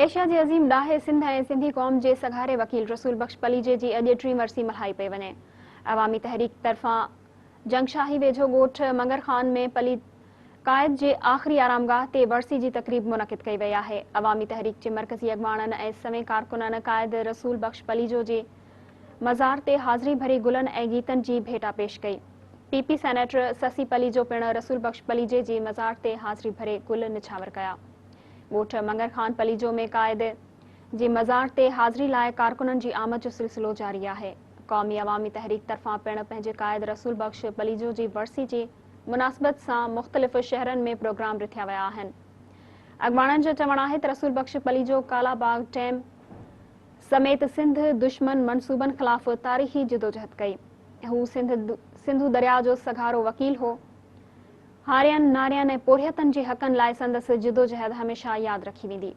Asia جي عظيم ڏاهي سنڌ ۽ سنڌي قوم جي سگهاري وڪيل رسول بخش پليجي جي اڄ ٽين ورسي ملهائي پئي وڃي. عوامي تحريڪ طرفان جنگشاهي ويجهو ڳوٺ منگر خان ۾ پلي قائد جي آخري آرامگاهه تي ورسي جي تقريب منعقد ڪئي وئي آهي. عوامي تحريڪ جي مرڪزي اڳواڻن ۽ سوين ڪارڪنن قائد رسول بخش پليجو جي مزار تي حاضري ڀري گلن ۽ گيتن جي ڀيٽا پيش ڪئي. پي پي سينيٽر سسي پليجو پڻ رسول بخش پليجي جي مزار تي حاضري ڀري گل نڇاور ڪيا. ڳوٺ منگر خان پليجو ۾ قائد جي مزار تي حاضري لاء ڪارڪنن جي آمد جو سلسلو جاري آهي. قومي عوامي تحريڪ طرفان پڻ پنهنجي قائد رسول بخش پليجو جي ورسي جي مناسبت سان مختلف شهرن ۾ پروگرام رٿيا ويا آهن. اڳواڻن جو چوڻ آهي ته رسول بخش پليجو ڪالا باغ ڊيم سميت سنڌ دشمن منصوبن خلاف تاريخي جدوجهد ڪئي. هو سنڌو درياء جو سگهارو وڪيل هو. هارين، نارين ۽ پورهيتن جي حقن لاء سندس جدوجهد هميشه ياد رکي ويندي.